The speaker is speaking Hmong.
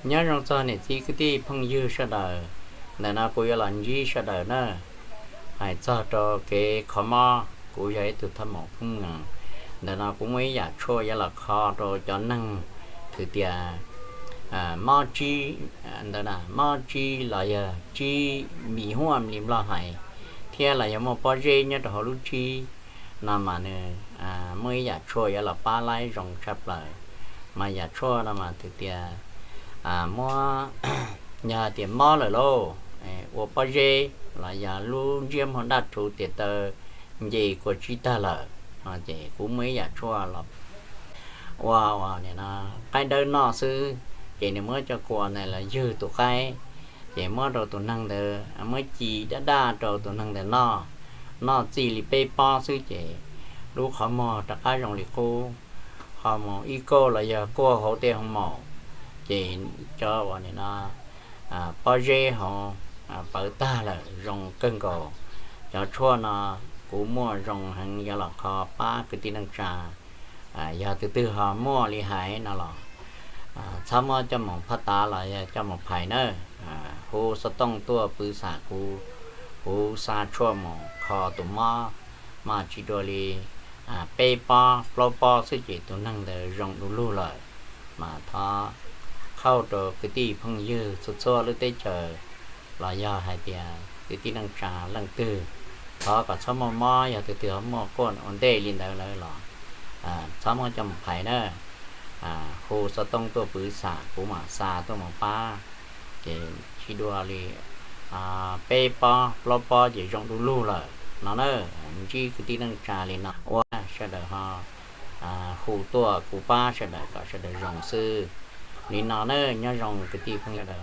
Nyob zoo txog niam txiv kwv tij phooj ywg sawv daws, ntawm no kuv yuav los ntsib sawv daws na. Hais txog rau kev kho mob, kuv yog ib tug thaj maum phooj ywg. Ntawm no kuv muaj ib yam tshuaj yuav los kho rau cov neeg hais tias mob tsib, ntawd mob tsib los yog tsib mis huam li Nplog hais, thiab los yog muaj pob zeb nyob rau hauv lub tsib no mas nws muaj ib yam tshuaj yuav los pab laib zoo tshaj plaws. Mas yam tshuaj no mas hais tias muab, yog hais tias mob lawm lauj, ua pob zeb los yog lub ntsiab muag daj rhuv tes taw nce kua tsib tag lawm, ces kuv muaj ib yam tshuaj los ua, ua qaib dawb noj xwb. Ces nws muab cov kua ntawd los ywg tus qaib, ces muab rau tus neeg ntawd, muab ci daj daj rau tus neeg ntawd noj. Noj txij li peb pob xwb ces lub qhov muag rov qab zoo li qub, ho mus ib kauj los yog kuaj hauv tej hoo maum, ces cov uas nim no pob zeb hauv pawv tag lawm zoo kawg nkaus. Cov tshuaj no kuv muaj zoo heev yuav los kho pab kwv tij neej tsa. Yog tus twg ho muaj li hais no los txhob muab coj mus phaj tav los yog coj mus phais nawb. Hu xov tooj tuaj pw xam kuv, kuv xa tshuaj mus kho tus mob, mas tsis dua li peb pob plaub pob xwb ces tus neeg ntawd zoo du lug lawm. Mas thov qhauj rau kwv tij phooj ywg txhua txhua lub teb chaws los yog hais tias kwv tij neej tsa leej twg, thov kom txhob muaj mob. Yog tus twg ho muaj quaj ua ntej li ntawd lawm los txhob muab coj mus phais na. Hu xov tooj tuaj pw xam kuv mam xa tuaj mus pab. Ces tsis dua li peb pob plaub pob ces zoo du lug lawm no na. Ntsib kwv tij neej tsa li no ua sawv daws ho hu tuaj kuv pab sawv daws kom sawv daws zoo xwb. Li no na, nyob zoo kwv tij phooj ywg sawv daws.